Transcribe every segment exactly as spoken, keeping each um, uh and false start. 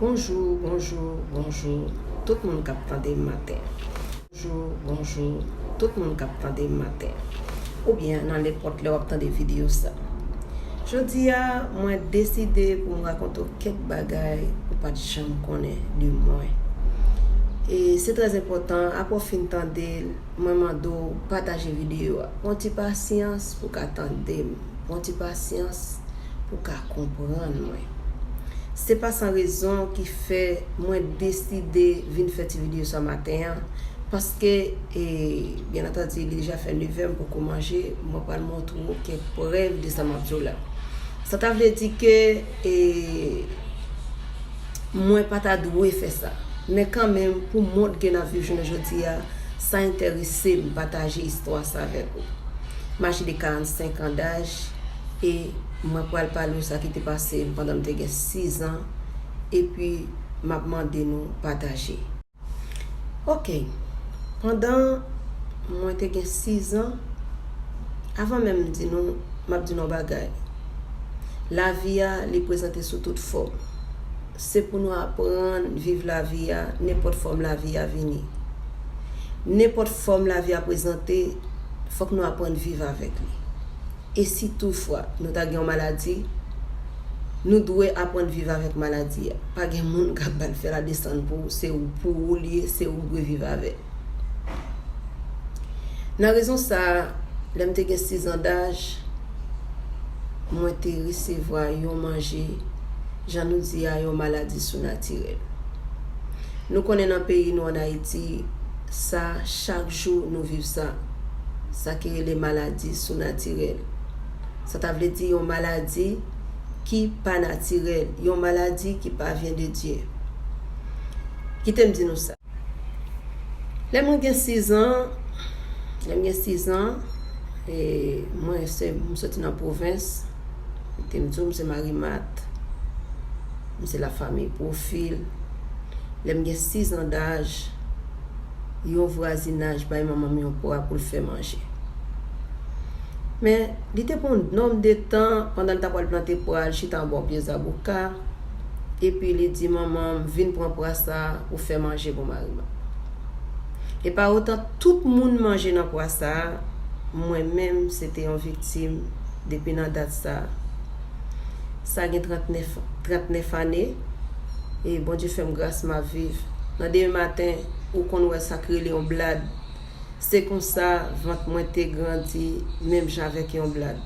Bonjou, bonjou, bonjou, tout moun k ap tande m maten. Bonjou, bonjou, tout moun k ap tande m maten. Oubyen nan nenpòt lè w ap tande videyo sa. Jodi a, mwen deside pou m rakonte w kèk bagay ou pa t janm konnen de mwen. E se trè enpòtan, apre w fin tande l, mwen mande w pataje videyo a. Pran ti pasyans pou w ka tande m. Pran ti pasyans pou w ka konprann mwen. Se pa san rezon ki fè mwen deside vin fè ti videyo sa maten an, paske, e, byen antandi, li deja fè nevè, m poko manje, mwen pral montre w kèk prèv de sa m ap di w la. Sa ta vle di ke, e, mwen pa ta dwe fè sa. Men kanmenm, pou mond ke n ap viv jounen jodi a, sa enterese m pataje istwa sa avèk ou. M aje de karannsenk an daj, e mwen pral pale w sa ki te pase m pandan m te gen sis an, epi m ap mande nou pataje. Ok, pandan mwen te gen sis an, avan menm m di nou, m ap di nou yon bagay. Lavi a, li prezante sou tout fòm. Se pou nou aprann viv lavi a, nenpòt fòm lavi a vini. Nenpòt fòm lavi a prezante, fòk nou aprann viv avèk li. E si toutfwa nou ta gen yon maladi, nou dwe aprann viv avèk maladi a. Pa gen moun k ap ba l fè la desann pou ou, se ou pou ou li ye, se ou dwe viv avè l. Nan rezon sa a, lè m te gen sis an daj, mwen te resevwa yon manje, jan nou di a, yon maladi sounatirèl. Nou konnen nan peyi nou ann Ayiti, sa, chak jou nou viv sa. Sa ki rele maladi sounatirèl. Sa ta vle di yon maladi ki pa natirèl, yon maladi ki pa vyen de Dye. Kite m di nou sa. Lè mwen gen sis an, lè m gen sis an, e mwen se, m soti nan pwovens, kite m di w, m se Marimat, m se la famille Profil. Lè m gen sis an daj, yon vwazinaj bay manman m yon pwa pou l fè manje. Men, li te pran yon nonm de tan, pandan l ta pral plante pwa, l chita anba yon pye zaboka, epi li di manman m, "Vin pran pwa sa a pou fè manje pou Marimat." E pa otan tout moun manje nan pwa sa a, mwen menm, se te yon viktim depi nan dat sa a. Sa gen trannèf, trannèf ane, e Bondye fè m gras, m ap viv. Nan demen maten, ou konn wè sa k rele yon blad. Se konsa, vant mwen te grandi, menm jan avèk yon blad.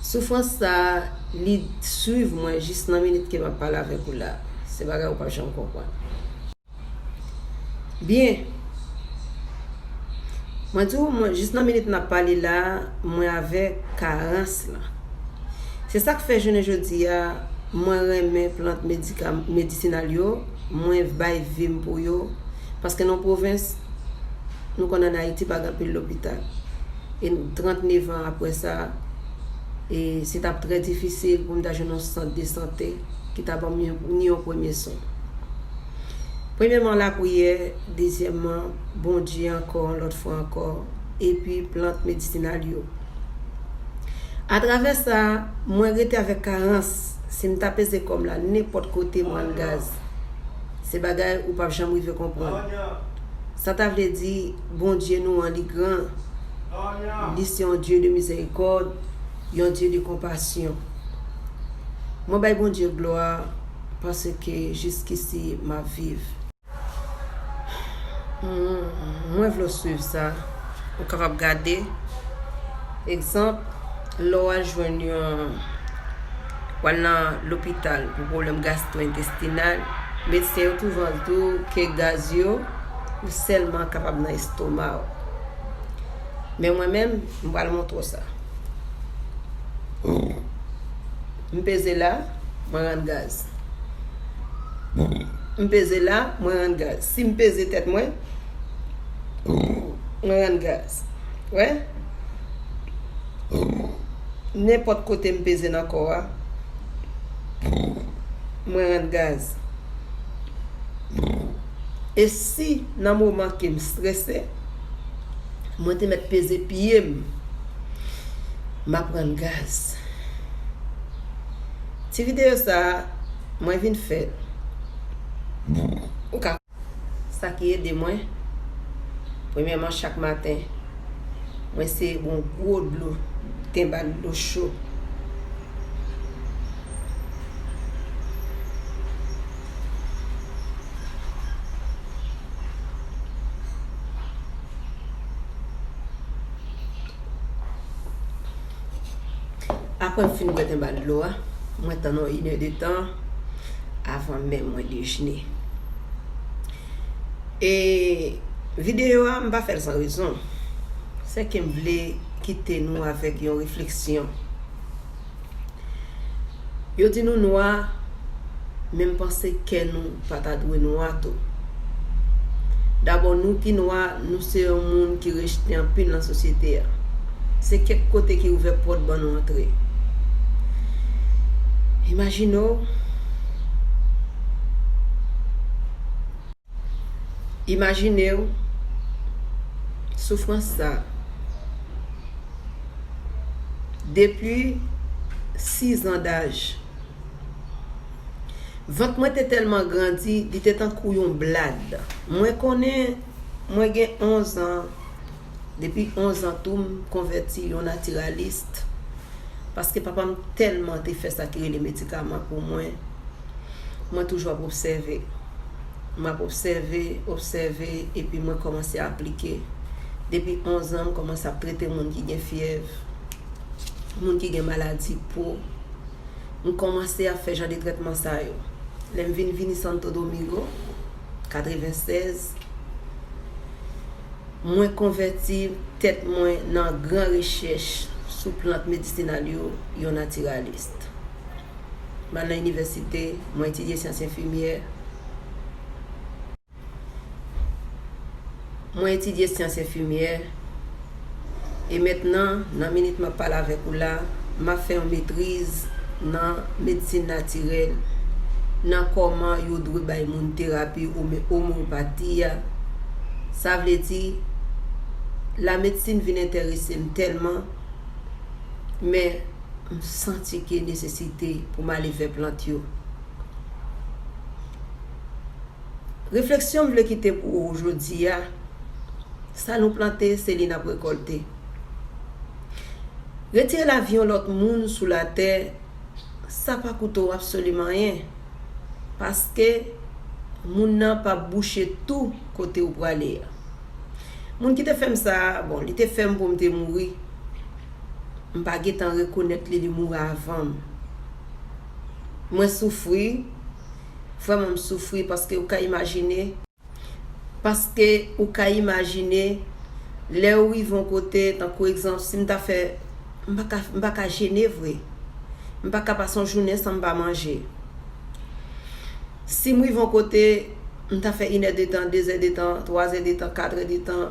Soufrans sa a, li swiv mwen jis nan minit ke m ap pale avèk ou la. Se bagay ou p ap janm konprann. Byen. Mwen di w, mwen, jis nan minit n ap pale la, mwen avèk karans lan. Se sa k fè jounen jodi a, mwen renmen plant medika-, medisinal yo, mwen bay vi m pou yo, paske nan pwovens, nou konn ann Ayiti pa gen anpil lopital. E trannèf an apre sa, e se t ap trè difisil pou m ta jwenn yon sant de sante ki ta ban m yon, ni yon premye swen. Premyèman, lapriyè, dezyèmman, Bondye ankò, yon lòt fwa ankò, epi plant medisinal yo. Atravè sa, mwen rete avèk karans. Si m ta peze kò m la nenpòt kote, m rann gaz. Se bagay ou p ap janm rive konprann. Sa ta vle di, Bondye nou an, li gran. Li se yon Dye de mizèrikòd, yon Dye de konpasyon. Mwen bay Bondye glwa, paske jiskisi m ap viv. Hmm, mwen vle w swiv sa. Ou kapab gade. Egzanp, lè w al jwenn yon, w al nan lopital pou pwoblèm gastro-entestinal, medsen yo touvan di w ke gaz yo, ou sèlman kapab nan estoma w. Men mwen menm, m pral montre w sa. M peze la, mwen rann gaz. M peze la, mwen rann gaz. Si m peze tèt mwen, mwen rann gaz. Wè? Nenpòt kote m peze nan kò a, mwen rann gaz. E si nan moman ke m strese, mwen te mèt peze pye m, m ap rann gaz. Ti videyo sa a, Mwen vin fè l. Ou ka. Sa ki ede mwen, premyèman, chak maten, mwen seye bwè yon gwo dlo, tenba dlo cho. Apre m fin bwè tenba dlo a, mwen tann yon inèdetan avan menm mwen dejene. E videyo a, m pa fè l san rezon. Se ke m vle kite nou avèk yon refleksyon. Yo di nou nwa, men m panse kè nou pa ta dwe nwa tou. Dabò, nou ki nwa, nou se yon moun ki rejte anpil nan sosyete a. Se kèk kote ki ouvè pòt ban nou antre. Imajine w, imajine w soufrans sa. Depi sis an daj, vant mwen te tèlman grandi, li te tankou yon blad. Mwen konnen, mwen gen onz an. Depi onz an tou, m konvèti yon natiralis. Paske papa m tèlman te fè sa ki rele medikaman pou mwen. Mwen toujou ap obsève. M ap obsève, obsève, epi mwen kòmanse aplike. Depi onz an, m kòmanse ap trete moun ki gen fyèv, moun ki gen maladi po. M kòmanse ap fè jan de trètman sa yo. Lè m vin vini Santo Domingo, katrevensèz, mwen konvèti tèt mwen nan gran rechèch sou plant medisinal yo, yon natiralis. M al nan inivèsite, mwen etidye syans enfimyè. Mwen etidye syans enfimyè. E mentnan, nan minit m ap pale avèk ou la, m ap fè yon metriz nan medsin natirèl, nan kòman yo dwe bay moun terapi omeopati a. Sa vle di, lamedsin vin enterese m tèlman, men m santi ke nesesite pou m ale vè plant yo. Refleksyon m vle kite pou ou jodi a, sa nou plante, se li n ap rekòlte. Retire lavi yon lòt moun sou latè, sa pa koute w absoliman anyen, paske moun nan p ap bouche tou kote w prale a. Moun ki te fè m sa a, bon, li te fè m pou m te mouri. M pa gentan rekonèt li, li mouri avan m. Mwen soufri, vrèman m soufri, paske ou ka imajine, paske ou ka imajine, lè ou rive yon kote, tankou egzanp, si m ta fè, m pa ka, m pa ka jene vre. M pa ka pase yon jounen san m pa manje. Si m rive yon kote, m ta fè inèdetan, dezèdetan, twazèdetan, katrèdetan.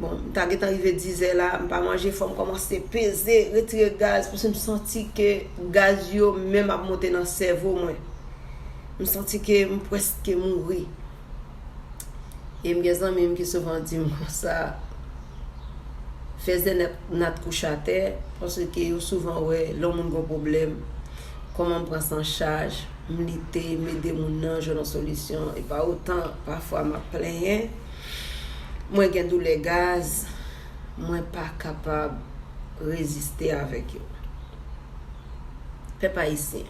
Bon, m ta gentan rive dizè la, m pa manje, fò m kòmanse peze, retire gaz, paske m santi ke gaz yo menm ap monte nan sèvo mwen. M santi ke m prèske mouri. E m gen zanmi m ki souvan di m konsa, fè zènèt nat kouche atè, paske yo souvan wè lè yon moun gen yon pwoblèm, kòman m pran sa an chaj, m lite, m ede moun nan jwenn yon solisyon. E pa otan, pafwa m ap plenyen, mwen gen doulè gaz, mwen pa kapab reziste avèk yo. Pèp ayisyen.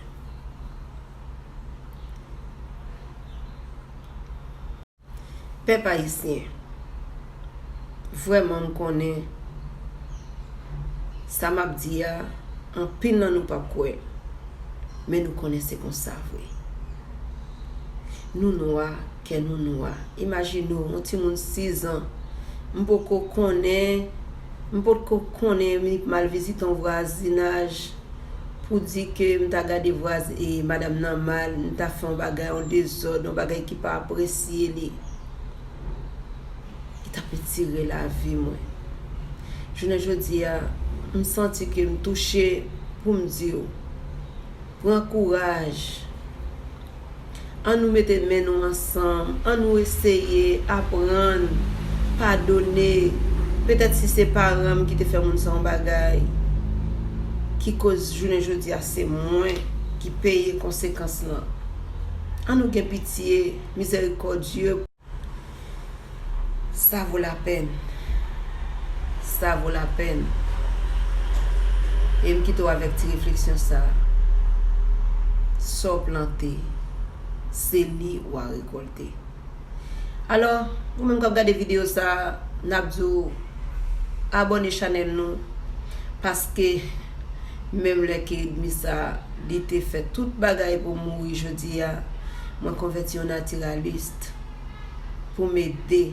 Pèp ayisyen, vrèman m konnen sa m ap di a, anpil nan nou p ap kwè, men nou konnen se konsa vre. Nou nwa, kè nou nwa. Imajine w, yon timoun sis an, m poko konnen, m potko konnen, m mal vizite yon vwazinaj, pou di ke m ta gade vwaz-, e, madanm nan mal, m ta fè yon bagay, yon dezòd, yon bagay ki pa apresye li. Li t ap retire lavi mwen. Jounen jodi a, m santi ke m touche pou m di w, pran kouraj. Ann nou mete men nou ansanm, ann nou eseye aprann padone. Petèt si se paran m ki te fè moun sa yon bagay, ki koz jounen jodi a se mwen ki peye konsekans lan. An nou gen pitye, mizerikòdye. Sa vo lapèn. Sa vo lapèn. E m kite w avèk ti refleksyon sa a. Sa w plante, se li w a rekòlte. Alò, ou menm k ap gade videyo sa a, n ap di w abòne chanèl nou, paske menm lè ke ènmi sa a, li te fè tout bagay pou mouri jodi a, mwen konvèti an natiralis pou m ede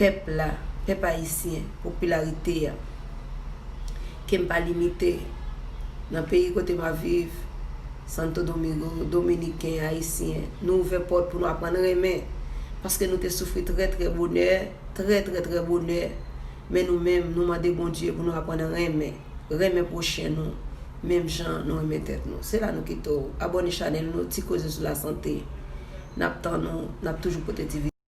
pèp la, pèp ayisyen, popilarite a. Ke m pa limite. Nan peyi kote m ap viv, Santo Domingo, Dominiken, Ayisyen, nou ouvè pòt pou nou aprann renmen. Paske nou te soufri trè, trè bonè, trè, trè, trè bonè. Men nou menm, nou mande Bondye pou nou aprann renmen. Renmen pwochen nou, menm jan nou renmen tèt nou. Se la nou kite w. Abòne chanèl nou, Ti Koze sou Lasante. N ap tann ou, n ap toujou pote ti